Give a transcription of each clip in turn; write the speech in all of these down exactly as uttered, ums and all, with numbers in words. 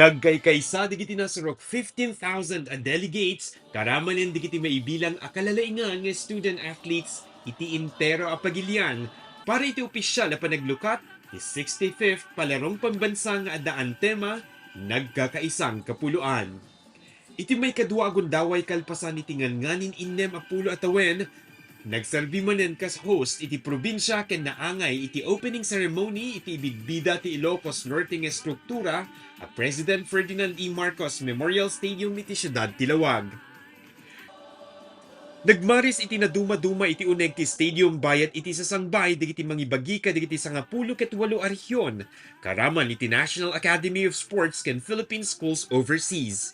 Nagkaykaysa dagiti nasurok fifteen thousand a delegates, karamanen dagiti maibilang a kalalaingan nga student athletes iti entero a pagilian para iti opisyal a panaglukat ti sixty-fifth Palarong Pambansa nga addaan tema, Nagkakaisang Kapuloan. Iti maikadua a gundaway kalpasan iti ngan-nganin innem a pulo a tawen, nagserbi manen kas host iti probinsia ken naangay iti opening ceremony iti ibigbida ti Ilocos Norte nga estruktura a President Ferdinand E. Marcos Memorial Stadium iti siudad ti Laoag. Nagmaris iti nadumaduma iti uneg ti stadium bayat iti sasangbay dagiti mangibagi kadagiti sangapulo ket walo a rehion, karaman iti National Academy of Sports ken Philippine Schools Overseas.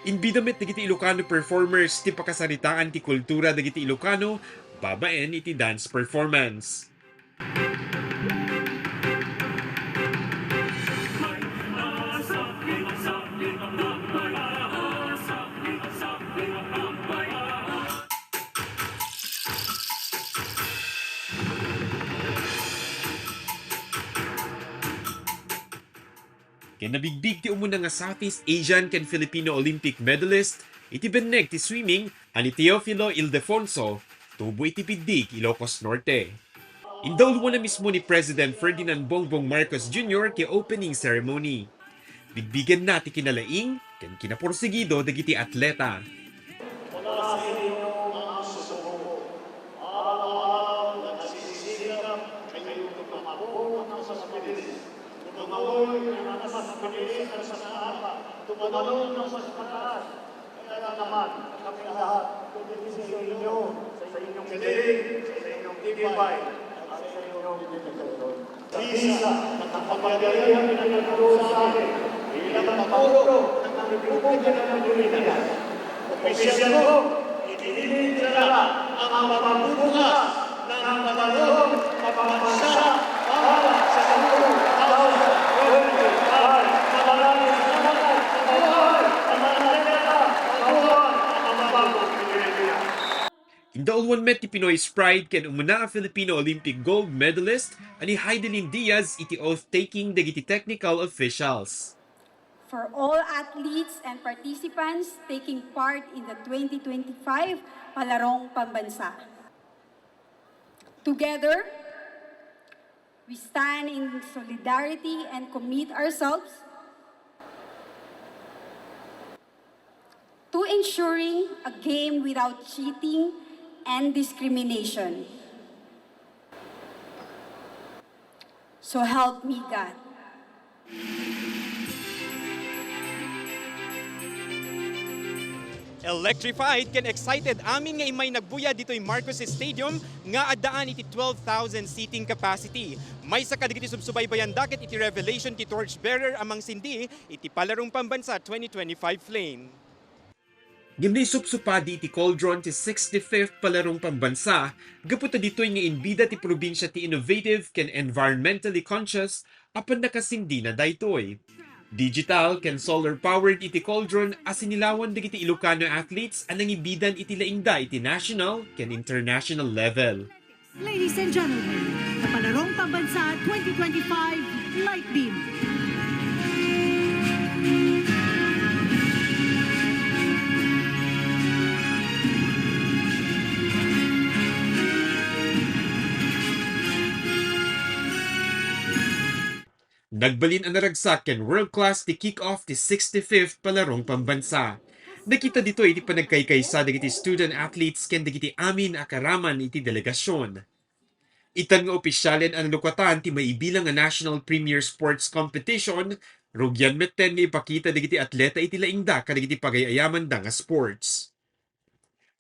Imbida met dagiti Ilocano performers ti pakasaritaan ti kultura dagiti Ilocano babaen iti dance performance. Ken nabigbig ti umuna nga Southeast Asian ken Filipino Olympic medalist iti benneg ti swimming a ni Teofilo Ildefonso, tubo iti Piddig, Ilocos Norte. Indauluan a mismo ni President Ferdinand Bongbong Marcos Junior ti opening ceremony. Bigbigenna ti kinalaing ken kinapursigido dagiti atleta. Wala sa inyo ang susuko. Araw-araw nagsisikap kayo tumakbo ng mas mabilis. Lumangoy ng mas mabilis at sa taas. Tumalon ng mas mataas. Kaya naman, kami lahat, kundi sa inyo, sa inyong galing, sa inyong tibay, at sa inyong dedikasyon. Bisa, nagkapangyarihan ng Panginoon sa akin bilang Pangulo ng Republika ng Pilipinas. Opisyal ko, itinitira ang pambubukas ng Palarong Pambansa para sa two thousand twenty-five. Maraming salamat sa Panginoon. Ang mga atleta, ang buwan, ang bagong Pilipinas. Indauluan met ti Pinoy's Pride ken umuna a Filipino Olympic gold medalist a ni Heidelin Diaz iti oath-taking dagiti technical officials. For all athletes and participants taking part in the twenty twenty-five Palarong Pambansa. Together, we stand in solidarity and commit ourselves to ensuring a game without cheating and discrimination. So help me God. Electrified ken excited amin nga immay nagbuya ditoy Marcos Stadium nga addaan iti twelve thousand seating capacity. Maysa kadagiti subsubaybayanda ket iti revelation ti torchbearer a mangsindi iti Palarong Pambansa twenty twenty-five Flame. Ngem naisupsupadi iti cauldron ti sixty-fifth Palarong Pambansa gapu ta ditoy nga imbida ti probinsia ti innovative ken environmentally conscious a pannakasindina daytoy. Digital ken solar-powered iti cauldron a sinilawan dagiti Ilocano athletes a nangibidan iti laingda iti national ken international level. Ladies and gentlemen, the Palarong Pambansa twenty twenty-five Light Beam. Nagbalin a naragsak ken world-class ti kick-off ti sixty-fifth Palarong Pambansa. Nakita ditoy iti panagkaykaysa dagiti student athletes ken dagiti amin a karaman iti delegasyon. Itan nga opisyalen a nalukatan ti maibilang nga National Premier Sports Competition, rugian metten nga ipakita dagiti atleta iti laingda kadagiti pagay-ayamanda nga sports.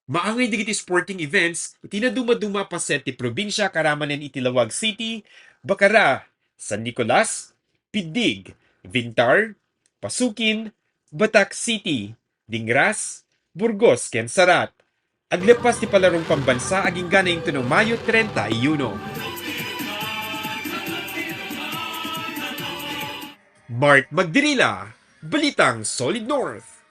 Maangay dagiti sporting events iti nadumaduma a paset ti probinsia karamanen iti Laoag City, Bacara, San Nicolas, Piddig, Vintar, Pasukin, Batac City, Dingras, Burgos, ken Sarat. Aglepas ti Palarong Pambansa agingga na intono Mayo treinta y uno. Mark Magdirila, Balitang Solid North.